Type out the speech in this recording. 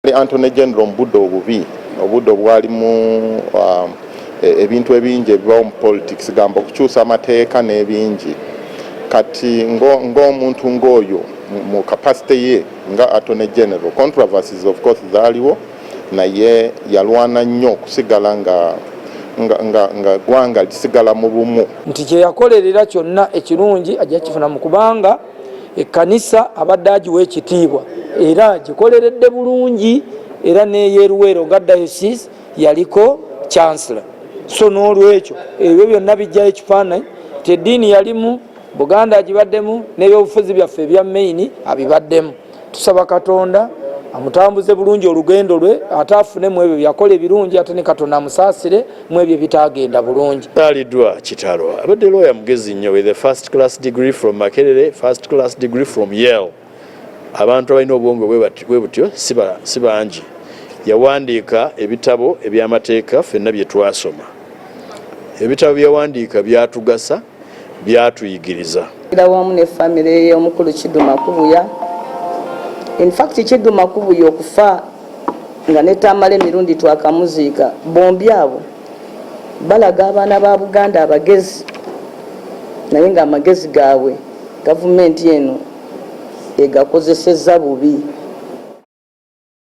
Attorney General mu budde obubi, obudde obwalimu ebintu ebingi ebibawo mu politics, gamba okukyusa amateeka n'ebingi. Kati ng'omuntu ng'oyo mu capacity ye nga Attorney General, controversies of course zaaliwo, naye yalwana nnyo okusigala nga ggwanga lisigala mu bumu. Nti kyeyakolerera kyonna ekirungi ajja kifunamu, kubanga ekkanisa abadde agiwa ekitiibwa era gikoleredde bulungi, era neyeruweero nga diocese yaliko chancellor. So n'olwekyo ebyo byonna bijjayo ekifaananyi ti eddiini yalimu, Buganda agibaddemu, n'ebyobufuzi byaffe ebya main abibaddemu. Tusaba Katonda amutambuze bulungi olugendo lwe, ate afune mu ebyo byakola ebirungi, ate ne Katonda amusaasire mu ebyo ebitagenda bulungi. Aliddwa kitalo. Abadde lawyer mugezi nnyo, with a first class degree from Makerere, first class degree from Yale. Abantu abalina obwongo bwe butyo si bangi. Yawandiika ebitabo ebyamateeka ffenna bye twasoma. Ebitabo byeyawandiika byatugasa, byatuyigiriza. Wamu ne famire y'omukulu Kiddu Makubuya. In fact, Kiddu Makubuya okufa nga ne Tamale emirundi twakamuziika, bombi abo balaga abaana ba Buganda abagezi, naye ng'amagezi gaabwe gavumenti eno egakozesezza bubi.